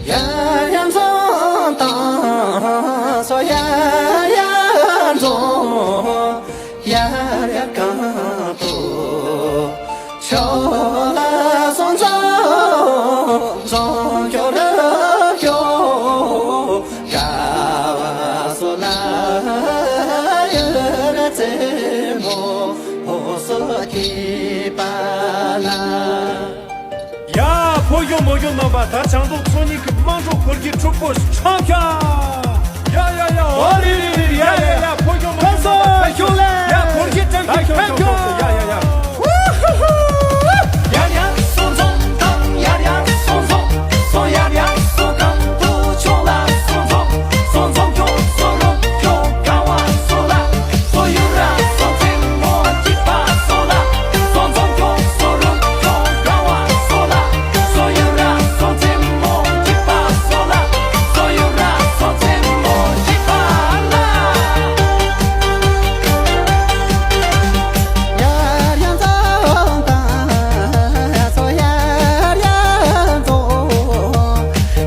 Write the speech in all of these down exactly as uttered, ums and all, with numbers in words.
ཡར་ཡར་འཛོམས་དང་སོ་ཡར་ཡར་འཛོམས། ཡར་ཡར་གང་དུ་ཤོག་ལ་སོང་། འཛོམས་འཛོམས་ཤོག་རབ་ཤོག། དགའ་བ་སོ་ལ་ཡུལ་རྩེ་མོ་སོ་སྐྱིད་པ་ལ། ཡ། ཕོ་གཞོན་མོ་གཞོན་རྣམ་པ། ད་བྱང་ཐོག་ཚོ་གཉིས་ཀྱི་དམངས་ཁྲོད་འཁོར་གྱི་ཕྲུ་གུ་ཆང་ཁྱ། ཡ་ཡ་ཡ། ཨོ་རེ་རེ་རེ། ཡ་ཡ་ཡ། ཕོ་གཞོན་མོ་གཞོན་རྣམ་པ། ཕན་ཚུན་ཤུགས་ལས། ཡ། འཁོར་གྱི་བཀྲ་ཤིས་ཕན་ཚུན། ཡ་ཡ་ཡ། ཡར་ཡར་སོང་འཛོམས་དང་ཡར་ཡར་སོང་འཛོམས། སོང་ཡར་ཡར་སོང་གང་དུ་ཕྱོགས་ལ་སོང་འཛོམས། སོང་འཛོམས་ཁྱོད་སོང་རུང་ཁྱོད་གང་བ་སོང་ལ། སོ་ཡུ་ར་སོ་ཙེ་མོ་གཅིག་པ་སོ་ལ། སོ་འཛོམས་ཁྱོད་སོ་རུང་ཁྱོད་གང་བ་སོ་ལ། སོ་ཡུ་ར་སོ་ཙེ་མོ་གཅིག་པ་སོ་ལ། སོ་ཡུ་ར་སོ་ཙེ་མོ་གཅིག་པ་ལ། ཡར་ཡར་འཛོམས་དང་སོ་ཡར་ཡར་འཛོམས།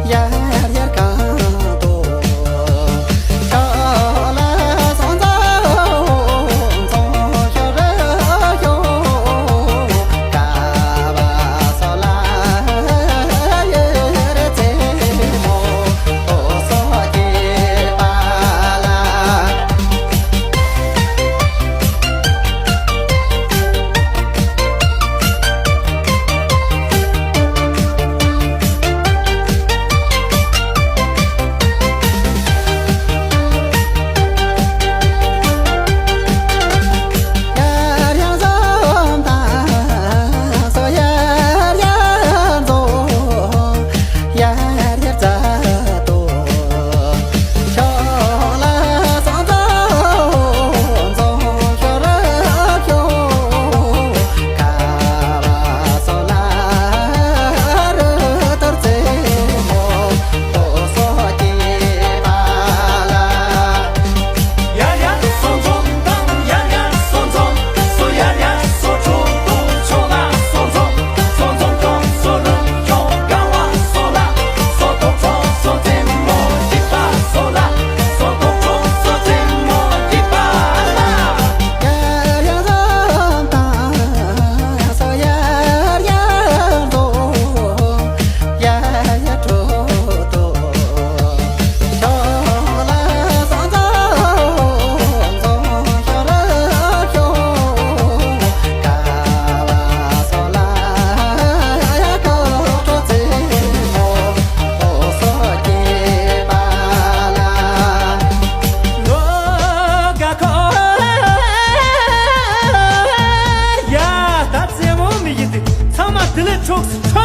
ཡར་ཡར་གང་དུ་ཤོག་ལ་སོང་། འཛོམས་འཛོམས་ཤོག་རབ་ཤོག། དགའ་བ་སོ་ལ་ཡུལ་རྩེ་མོ་སོ་སྐྱིད་པ་ལ། ཡར་ཡར་འཛོམས་དང་སོ་ཡར་ཡར་འཛོམས། ཡར་ཡར་མཛའ་དོ། ཤོག་ལ་སོང་། འཛོམས་འཛོམས་ཤོག་རབ་ཤོག། དགའ་བ་སོ་ལ་རུ་ཏོར་རྩེ་མོ་སོ་སྐྱིད་པ་ལ། ཡར་ཡར་སོང་འཛོམས་དང་ཡར་ཡར་སོང་འཛོམས། སོ་ཡར་ཡར་སོ་ཁྱོད་དུ་ཕྱོགས་ལ་སོང་འཛོམས། སོང་འཛོམས་ཁྱོད་སོ་རུང་ཁྱོད་གང་བ་སོ་ལ། སོ་ཐོག་ཁྱོད་སོ་ཙེ་མོ་གཅིག་པ་སོ་ལ། སོ་ཐོག་ཁྱོད་སོ་ཙེ་མོ་གཅིག་པ་ལ། ཡར་ཡར་འཛོམས་དང་སོ་ཡར་ཡར་འཛོམས། ཡར་ཡར་འགྲོ་དོ། ཤོག་ལ་སོང་། འཛོམས་འཛོམས་ཤོག་རབ་ཤོག། དགའ་བ་སོ་ལ་ཡ་ཀོ་ཀྲོ་ཙེ་མོ་སོ་སྐྱིད་པ་ལ། ལོ་དགའ་ཁོ། ཡ། ད་རྩེད་མོ་མི་ཡི་དེ་ཚང་མ་དེ་ལས་ཕྱོགས་སུ།